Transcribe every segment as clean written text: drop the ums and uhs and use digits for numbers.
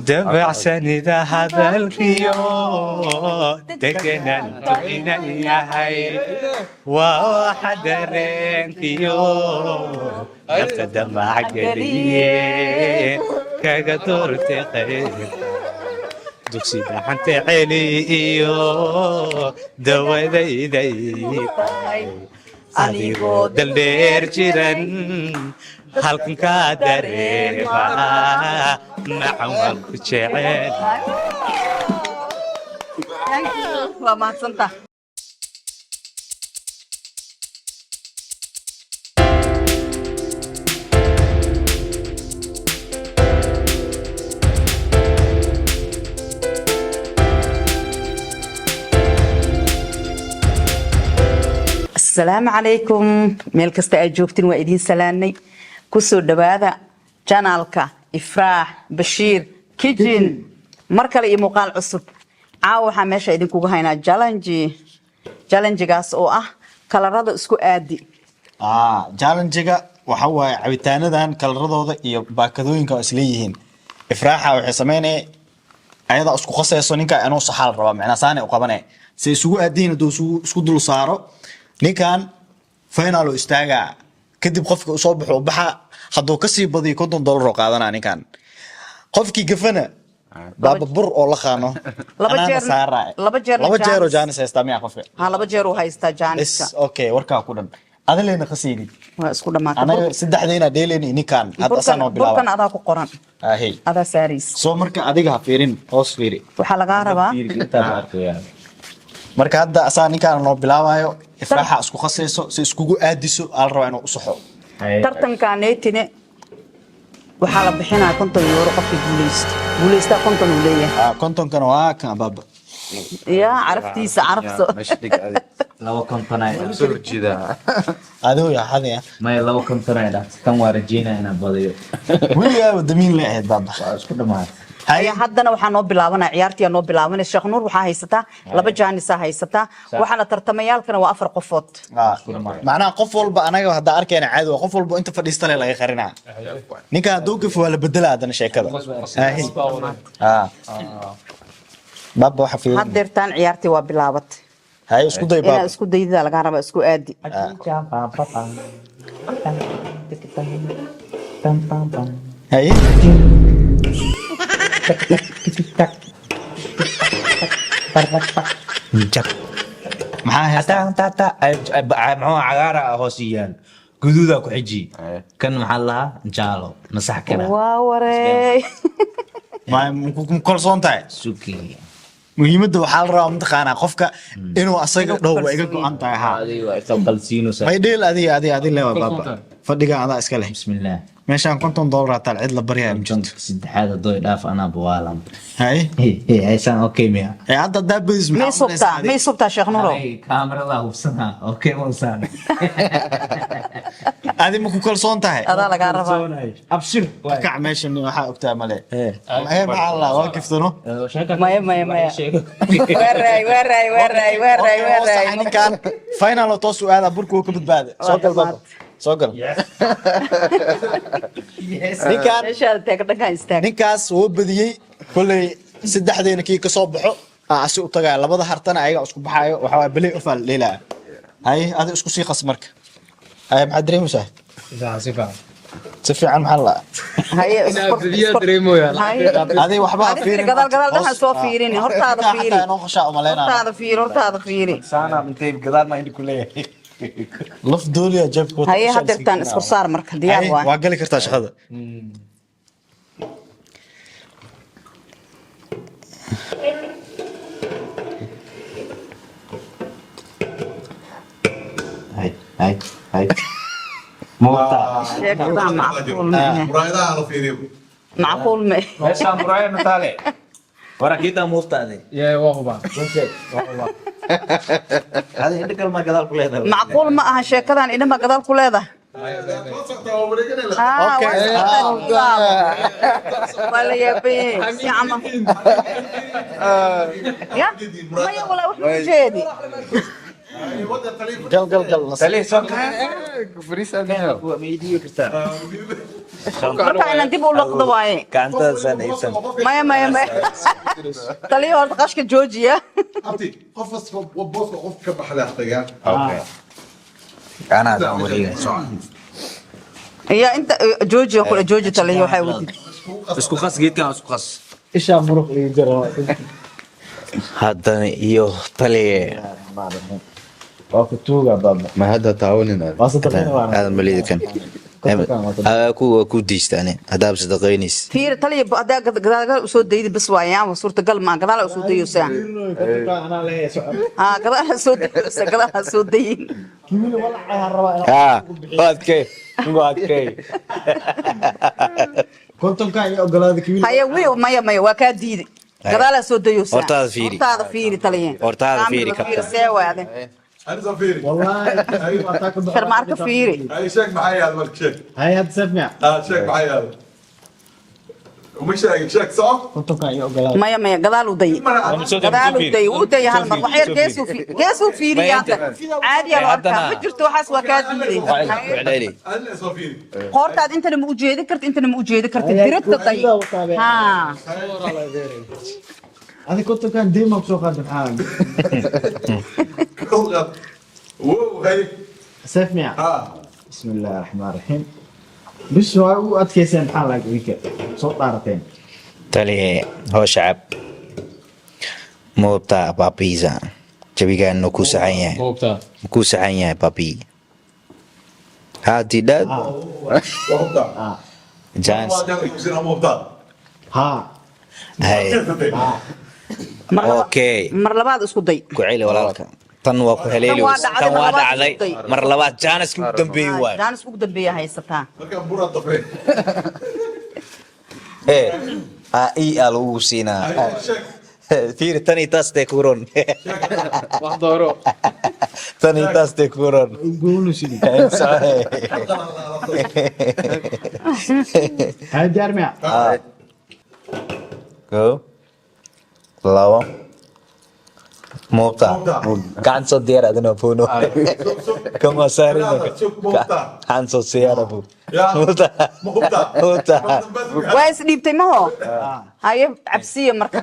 Dabacsanida hadalkiyo deganantu inan yahay, waa waxa dareenkiyo nafta damac geliye, kaga doorte qayb dugsi dhaxanta celi iyo dawadayday, adigoo daldheer jiran halkan kaa dareema, macan waan ku jecel. Thank you. Waa mahadsanta. Asalaamu calaykum, meel kasta aad joogtiin waa idiin salaanay. Kusoo dhawaada channelka Ifraax Bashiir Kitchen, mar kale iyo muuqaal cusub. Caawa waxaa meesha idinkugu haynaa challenge, challengegaas oo ah kalarada isku aadi. Challenge-ga waxa waaye cabitaanadan kalaradooda iyo baakadooyinka waa isleeyihiin. Ifraaxa waxay sameynaya ayadaa isku qasayso, ninka inuu saxaa la rabaa, macnaa saanay u qabanaya si isugu aadiin. Hadduu isku dul saaro ninkan, final oo istaagaa. Kadib qofka usoo baxo u baxa, hadduu kasii badiyo $50 oo qaadanaa ninkan. Qofkii gafana baaba bur oo la qaano. Laba anaana saaraa. Laba jeerna. Laba jeer oo chance. Chance haystaa miyaa qofka? Ha, laba jeer uu haystaa Bes. Chance-ka. Okay, warkaa ku dhan adaleyna qasaydid. Waa isku dhamaatay. Anaga saddexdayna dheeleyna, ninkan hadda asaa noo Burkan bilaaba. adaa ku qoran. Ahey. Adaa saaraysa. Soo marka adiga ha fiirin, hoos fiiri. Waxaa lagaa rabaa. Marka hadda asaa ninkaan noo bilaabayo. Ifraaxa isku qasayso, si iskugu aadiso aa la rabaa inuu u saxo. Tartankaneetine waxaa la bixinaya €50 qofka guuleysta. Guuleystaa 50 uu leeyahay. Ah, 50-kana waa kan baaba. Yaa caraftiisa carafso. Laba 50 ay. Soo horjeedaa. Adigo yaa xadaya. Maya, laba 50 ay dhaftay. Tan waa rajeynaya inaan badiyo. Weligaaba damiin la ahayd baaba. Waa isku dhamaatay. Hay. Ayaa haddana waxaa noo bilaabanaya ciyaartii noo bilaabanaya. Sheekh Nuur, waxaa haysataa laba chance-a haysataa, waxaana tartamayaalkana waa afar qofood. Ah, macnaha qof walba anaga hadda arkayna caadi waa, qof walba inta fadhiista le laga qarinaa. Ninka hadduu gafo waa la bedelaa haddana sheekada. Ahi. Ah. Baaba waxa fiirin. Haddeertaan ciyaartii waa bilaabatay. Hay, isku day Inaad baaba. isku daydida lagaa rabaa, isku aadi. Hay. Jak. Maxaa heestaa? Tata muxuu cagaara hoos yaal, guduuda ku xiji. Kan maxaa la lahaa? Jaalo masax kana. Waa wareey. Ma ku kalsoon tahay? Suki. Muhiimadda waxaa la rabaa mataqaanaa qofka inuu asaga Inuu ku dhow waa iga kalsoon. Go'an tahay ha. Adiga waa qalqalsiinaysaa. May dheel, adiga adiga adiga lewa baaba, fadhiga adaa iska leh. Bismillaah. Meeshaan $50 hataa cid la baryaa ma jirto. 50-ka saddexaad haddoo dhaaf anaa buwaalan. Hay. Haysaan, okay miya? Ee hadda haddaa badis May maxaa u subtaa? malaysaa? May subtaa, Sheekh Nuurow? Ay, kaamirada hubsanaa, okay mausaan. Adi ma ku kalsoon tahay? Adaa lagaa rabaa. Abshir. Kac meeshan waxaa ogtaa male ee maxaa la waa kiftano. Maya, maya, maya, waa raay, waa raay, waa raay, waa raay, waa raay. Ninkan final oo toos u aada, burka wuu ka badbaaday. Soo gal baaba, soo gal ninkan. Meeshaada taag, dhankaan istaag. Ninkaas wuu badiyey kolley. Saddexdeena kii kasoo baxo aa asi u tagaya, labada hartana ayaga isku baxaayo. Waxaa waay play off aa la dheelaya. Hay, adi isku sii qas marka. Hay, maxaad dareemaysaa? Si fiican. Si fiican maxaa la Haye. Biyaa dareemoyaa. Haye. Adi waxba ha Adiga fiirin. Gadaal gadaal dhaxa soo fiirin, hortaada Xitaa fiiri. Xataa inoo qashaa umaleynaa. Hortaada fiiri, hortaada fiiri. Saana intay gadaal ma indhi ku leeyahay. Laf dooliya jeebka wata. Haye, hadeertaan isku saar marka, diyaar. Haye, waa waa gali kartaa shaqada. Hay hay hay, muuta. Sheekadaa macquul ma ahe. Muraayadaha la fiiriyo. Macquul ma ahe. Meeshaan muraaya mataale warakiita muuftaade. Yee, waa hubaa. Adi indho kalma gadaal ku leedahay. Macquul ma aha sheekadan, idhanba gadaal ku leedahay. Ah, Okay. waa socotaa, laabo. Waa la yaaban si camal ya maya, walaa wax ma ujeedi. Gal gal gal. Taliye soo Fariis aad hel. Ma ii dhiibi kartaa? Marka inaan dib u loqdo waaye. Gacantaasaan haysan. Maya maya maya, taliya horta qashka joojiya. Abti, qof kasta booska qof ka baxda tagaa. Okay. Anaa daan wareegay. Soo. Iyo inta joojiya kula jooji taliya, waxay wadid. Isku qas geedkan, isku qas. Ishaa muruq iga jara. Haddana iyo taliye. Waa ku tuuga baaba. Ma hadda taawanin aad. Waa sadaqayna waana. Aadan maleedi kan. Ku waa ku diista ani haddaab sadaqaynays. Fiiri taliya, haddaa gadaal usoo daydi bas waaye, ama suurtagal maa gadaal usoo dayeysaa. Anaa leeyahay socod. Haa, gadaal soo dayeysa, gadaal soo dayin. Kiwili walacay rabaa inaan Haa, waa adkay. Waa adkay. 50-kan iyo ogolaada kiwili. Haye wi, maya maya, waa kaa diiday, gadaalaa soo dayeysaa. Hortaada fiiri. Hortaada fiiri taliya. Hortaada fiiri, Kaamil kabtan. see waade. Ani soo fiiri. Wallaahi waa taa ku dhaco. Sharmaarka fiiri. Ay, sheeg maxay yaad marka, sheeg. Hay hadda seef miya? Ah, sheeg maxay yaad. Uma sheegin, sheeg soo. 50-kan iyo ogolaada. Maya maya, gadaal u day, gadaal u day, u day hal mar wax yar, geesuu geesuu fiiriya hadda. Caadiya loo arkaa, ma jirto waxaas, waa kaa diiday. Celceli. Ani soo fiiri. Qoortaad intana ma ujeedi karti, intana ma ujeedi karti, dirigta day haa. Adi 50-kan deyn baan kusoo qaaday maxaa? Kol qaad. Wow, hay. Seef miya? Ah. Bismi illaahi raxmaan raxiim. Bis waa u adkayseen maxaa laag idinka soo dhaarateen. Taliye, hoo shacab. Ma hubtaa baabiisa? Jabigaan ku saxan yahay. Hubtaa. Ma ku saxan yahay baabi? Haddii dhaad. Waa hubtaa. Chance. Waa jaal iibsan ama hubtaa. Haa. Hay. Okay. Mar labaad isku day. Ku celi walaalka. Tan waa ku haleeli. Tan waa dhacday, Tan mar waa labaad dhacday. isku day. Mar labaad chance ugu dambeeyay waay. Jaanis ugu dambeeya haysataa. Marka bura dafe. Eh, aa ii aa lagu siinaa. Ay, sheeg. Fiiri tan iyo taas tee kuron. Wax dooro. Tan iyo taas tee kuron. Goonu sidii. Hay diyaar miya? Go. Labo. Moobta. Gacan soo diyaar adina puno. Kan waa saarin. Gacan soo diyaar abu. Moobta. Ma hubtaa. Moobta. Waa is dhiibtay maho, haye cabsiya marka.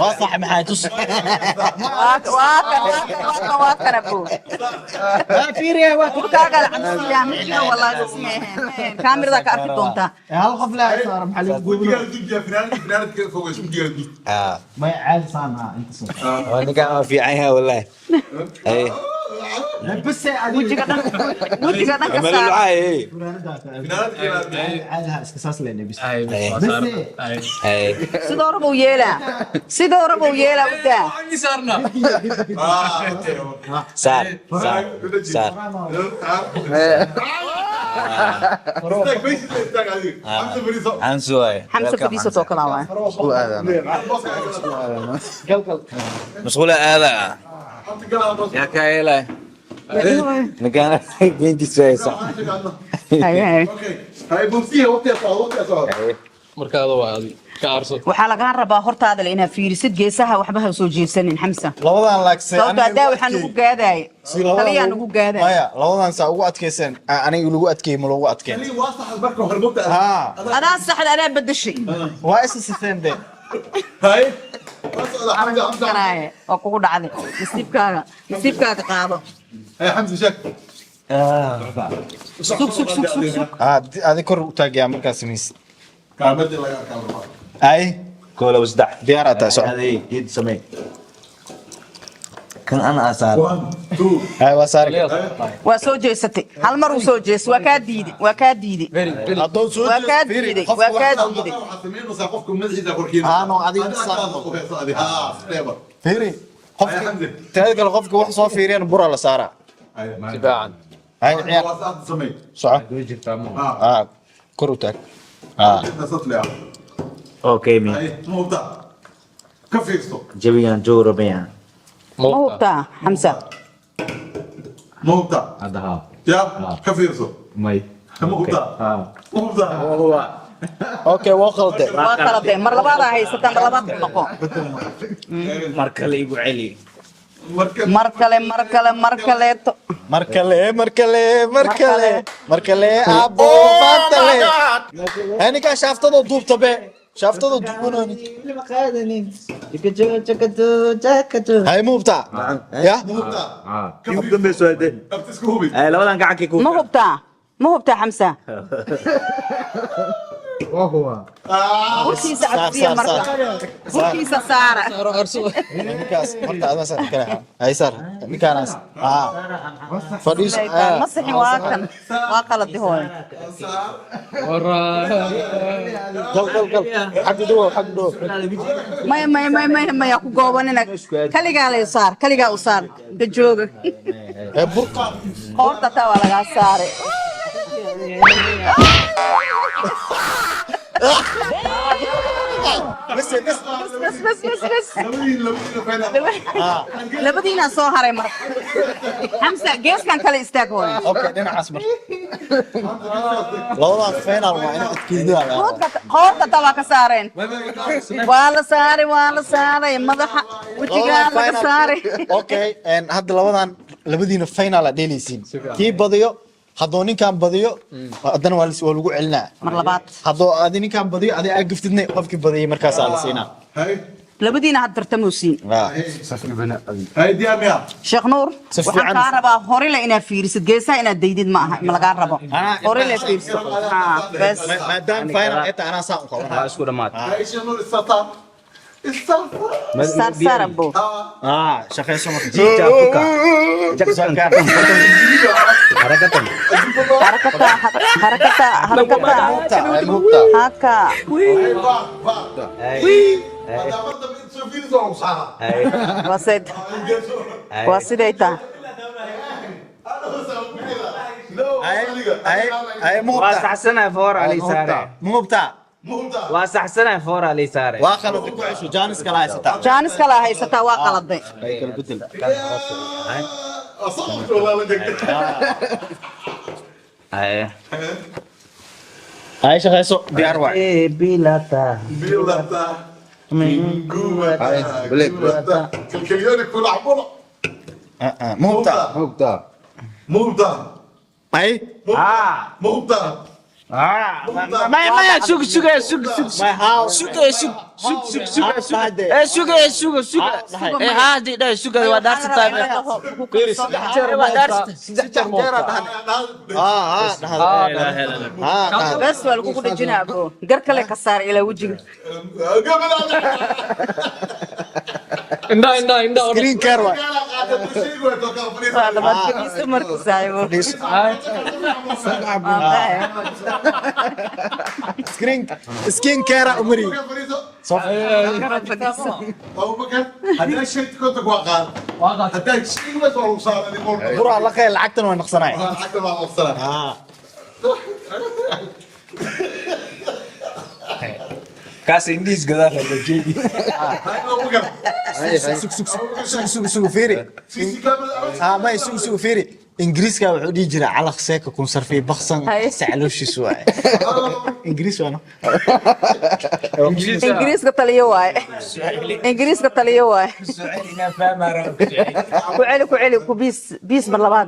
Waa sax maxay tus? Waa kan, waa kan, waa kan, waa kan abu. Waa fiiriya waa. Kaaga la cabsiya ma jiro wallahi, kaamirada ka arki doontaa. Hal qof laa saara maxaa lagu goonu? Wejigaa dujiya finaanad, finaanad ka fogeyso wejigaa duj. Ah, May caadi saan ha inta soo. waa ninkan waa fiican yahay wallahi. Ay. Bas adiga. Wejiga dhan, wejiga dhan ka saar. Malulcay. Finaanad Caadi ha iska saas leena bis. Ay, Ay. waa saarna. Ay. Ay. Sidoo rab uu yeelaa, sidoo rab uu yeelaa u daa. Ay, saarna. Ah, okay. Saar, saar, saar. Istaag, meesha istaag adiga. Xamsa fariiso. Xamsa waay. Xamsa fadhiisatoo kalaa waay. Gal gal. Masquula aada. Xamsa galaa booska. Yaa ka helay. Ninkan geentiisa haysa. Haye, haye. Okay. Hay, bubsiya waqtiga socdo, waqtiga socdo. Markaada waa adi. Ka aarso. Waxaa lagaa rabaa hortaada le inaad fiirisid, geesaha waxba ha soo jeesanin Xamsa. Labadan laagsay. Sababto haddaa waxaa nugu gaadaay, taliyaa nugu gaadaay. Maya, labadan saa ugu adkayseen aniga lagu adkeeyey ma lagu adkeyn. Kaliya waa sax marka hore mogta. Haa. Adaa saxda, adaa bedeshay. Waa isa siteen de. Hay. Waa socda Xamsa, Xamsa. Karaaye waa kugu dhacday, nasiibkaaga, nasiibkaaga qaado. Hay Xamsa, sheeg. Sug sug sug sug sug. Ah, adi kor u taagayaa markaas samaysid. Kaamadii laga arkaa marka. Ay, Koo labo saddex. diyaar aad tahay soco. Aday geed samee. Kan ana asaar. One, two. Ay, waa saari kartaa. Waa soo jeesatay, hal mar uu soo jeestay, waa kaa diiday, waa kaa diiday. Hadduu soo Waa kaa jeesto, fiiri, diiday, qofka waa kaa wax- diiday. Waxaad samaynaysaa qofka madaxiisa korkiina. Ah, no, adiga Adiga saar. agtaada ku hayso adiga. Haa, stable. Fiiri, qofka Ay, Xamdi. teeda kale qofka wax soo fiiriyana bura la saaraa. Hay. Si fiican. Ay, ciyaar. Waa sax samee. Soco. Way jirtaa ma. Ah. Ah, kor u taag. Ah. Nasat leh. Okay mi. Hay, ma hubtaa. Ka fiirso. Jabigan jooro maya. Ma hubtaa Xamsa? Ma hubtaa. Hadda haa. Ya, ka fiirso. May. Ma hubtaa. Haa. Ma hubtaa. Okay, waa qalde. Waa qaladeen, mar labaadaa haysataa, mar labaad ku noqo. Mar kale igu celi. Mar kale, mar kale, mar kaleeto. Mar kale, mar kale, mar kale, mar kale, abo maantale. Hey, ninkaan shaaftadoo duubta be, shaaftadoo duubanoni. Hay, ma hubtaa ya? Ugu dambeyso hade. Labadan gacankii ku Ma hubtaa? Ma hubtaa, Xamsa? Burkiisa Saar, cabsiya saar, marka. Saar. Burkiisa saara. Ninkaas horta adma saar kale. Hay, saar ninkaanaas. Ah, fadhiiso. Ma sixin, waa kan, waa qaladi hooyo. Gal, gal, gal, xagga dhow, xagga dhow. Maya, maya, maya, maya, maya, ku goobanina. Kaligaa lay saar, kaligaa u saar ka jooga. Ee burka. Qoorta taa waa lagaa saaray. Bas, bas. Bas, bas, bas, bas. Labadiinaa soo haray marka. Xamsa, geeskan kale istaag hooyo. Okay, dhinacaas mar. Labadan final waa ina adkeydada. Qoorta taa waa ka saareen, waa la saaray, waa la saaray madaxa, wejigaa laga saaray. Okay, en hadda labadan, labadiina final aad dheelaysiin. Kii badiyo, hadduu ninkan badiyo, haddana waa lagu celinaa. Mar labaad. Hadduu adi ninkan badiyo, adi aa gaftidna, qofkii badiyay markaasaa la siinaa. Labadiina had tartamoosiin. Hay, diyaar miya? Sheekh Nuur. Si Waxaan fiican. kaa rabaa horile inaad fiirisid, geesaha inaad daydid ma aha, ma lagaa rabo. Horile fiirso. Ha, bas. Maadaama final ay tahay, anaa saan u qabanaa. Waa isku dhamaad. Aisha Nuur, istata Saar, saar abo. Ah, shaqayso marka. Jiita kuka jaksan harakatan. Harakata, harakata, harakata. Hubta, ay hubta. Haka. Waa siday, waa siday tahay. Ay, ay, ay, ma Waa hubtaa? Saxsanahay, foor ali saare. Ma hubtaa? Waa saxsanahay, foor ali saare. Waa khalad, ku cesho, jaanis kala haysataa. Jaanis kala haysataa, waa qaladay. Ay, kala bedel. Ay. Ay, shaqayso, diyaar waay. Bilata. Ah, ah, ma hubtaa? Mubta. Ay. Ah. Mubta. Ah, maya, maya, sug, suga, sug, sug. May how? Suga, sug, sug, sug, suga, suga. Eh, suga, suga, suga. Eh, haadi dhay, suga waa dhaarsataa. Waa dhaarsataa. Saddex jeer aa dhahan. Ah, ah, dhahada. Ah, dhahada. Bes, waa lagugu dhejinaa abo, gar kale ka saar ilaa wejiga. Indha, indha, indha. Screen care waay. Waa labaad, fadhiiso marka, saaxiibo. Fadhiiso. Waa qaay. Screen skin care aa umari. Soo. Fadhiiso. Buraa la qey, lacagtan waa naqsanay. Ah. Kaas indhiis gadaal la jeedi. Sug, sug, sug, sug, sug, fiiri. Ah, may, sug, sug, fiiri. Ingiriiska wuxuu dhihi jiray calaq seeka kun sarfi baksan Hay. sacalooshiisu waaye. Ingiriis waano. Ingiriiska taliyo waaye, Ingiriiska taliyo waaye. Ku celi, ku celi, ku biis biis mar labaad.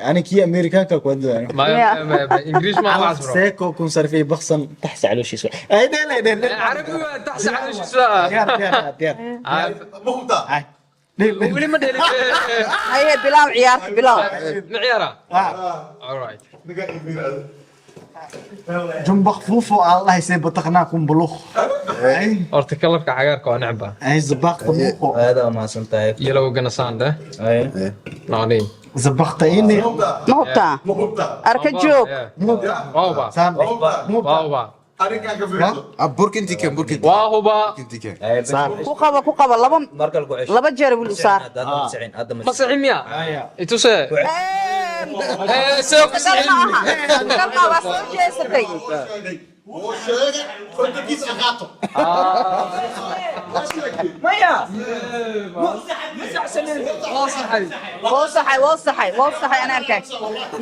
Ani kii Amerikaanka ku hadlayo. Maya, maya, maya, Ingiriis ma calaq waxaas bro. seeko kun sarfi baksan tax sacalooshiisu waaye. Ay, dheel, dheel, dheel. Carabi waa taxsa calooshiisa. Diyaar, diyaar, diyaar. Ay, dheel, dheel. Weli ma dhelin. Haye, bilaaw ciyaarta, bilaaw. Ma ciyaara? Ah. All right. Jumbaq fuufo aan lahay see bataqnaa kun buluq. Ay, Horta kalarka cagaarka waa necba. ay, zabaqta muuqo. Aad waa mahadsan tahay. Yellow gonna sound eh. Ay. Noqoniin. Zabaqta ini. Ma hubtaa? Arka joog. Waa Saan. Waa hubaa. Burkinti ken, burkinti. Waa hubaa. Burkinti ken. Ay, bes. Saar. Ku qaba, ku qaba laba. Mar kale ku cesho. Laba jeer wiil u saar. Hadda ma sicin, hadda ma Ma sixin miya? Ituse. Eh, see ku Gal sixin. ma aha, gal ma, waa soo jeesatay. Maya, ma saxsanin. Waa saxay. Woo saxay, woo saxay, woo saxay. Anaa arkay.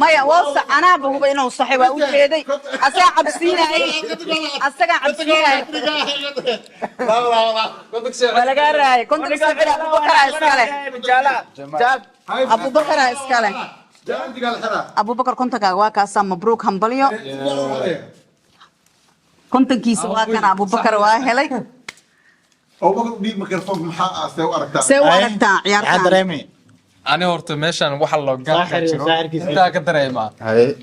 Maya, woo sax. Anaaba huba inuu saxay, waa u jeeday. Asagaa cabsiinayay, asagaa cabsiinayay. Waa lagaa raayay. 50 soo celi. Abubakaraa iskale. Abubakaraa iskale. Abubakar, 50kaaga waa kaasaa. Mabruuk, hambalyo. 50kiisa waa kana. Abubakar waa helay. Maxaa see u aragtaa? See u aragtaa Maxaa ciyaartaan? dareemi? Ani horta meeshan waxa loo gaarka jiro saaxirkiisa. intaa ka dareemaa.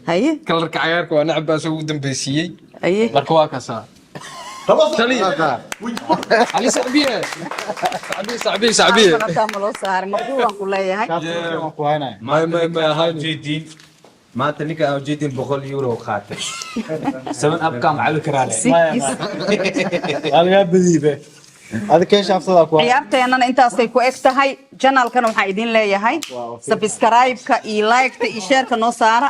Haye. Kalarka cagaarka waa necab, baa ugu dambaysiiyey. Haye. Marka waa kasaa. Tali. Ali sacbiye, sacbiye, sacbiye, sacbiye. Halkan ma loo saaray? Mabruuqan ku leeyahay. Ku haynaya. May ahayn. Ujeediin maanta ninka aan ujeedin €100 qaatay 7 Up-ka macabi karaa le. Waa lagaa badiibe adi kee shaafsadaa ku. Ciyaarteennana intaasay ku eg tahay. Channelkana waxaan idin leeyahay subscribe-ka iyo like-ta iyo share-ka noo saara.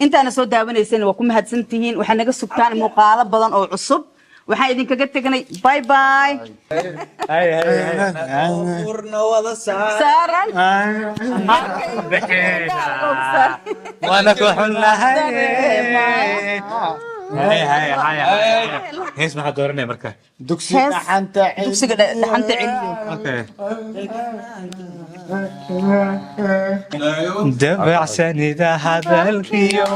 Intaana soo daawanayseen waa ku mahadsan tihiin. Waxaa naga sugtaan muuqaalo badan oo cusub. Waxaan idinkaga tegnay bye bye. Furna wada saar. Saaran. Waana ku xunnahay. Hay hay hay hay, hees maxaa dooranaya marka? Dugsi Hees. dhaxanta. Dugsiga dhaxanta celiyo. Okay. Dabacsanida hadalkiyo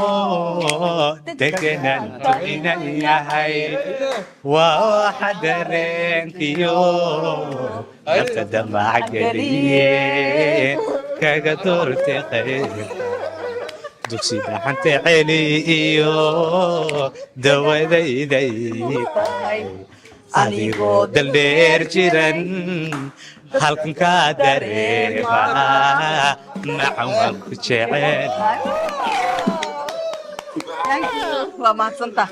deganaan ina yahay waa waxa dareenkiyo nafta damac geliye kaga doorte qayb dugsi dhaxanta celi iyo dawadayday adigoo daldheer jiran halkan kaa dareema macan waan ku jecel. Thank you. Waa mahadsanta.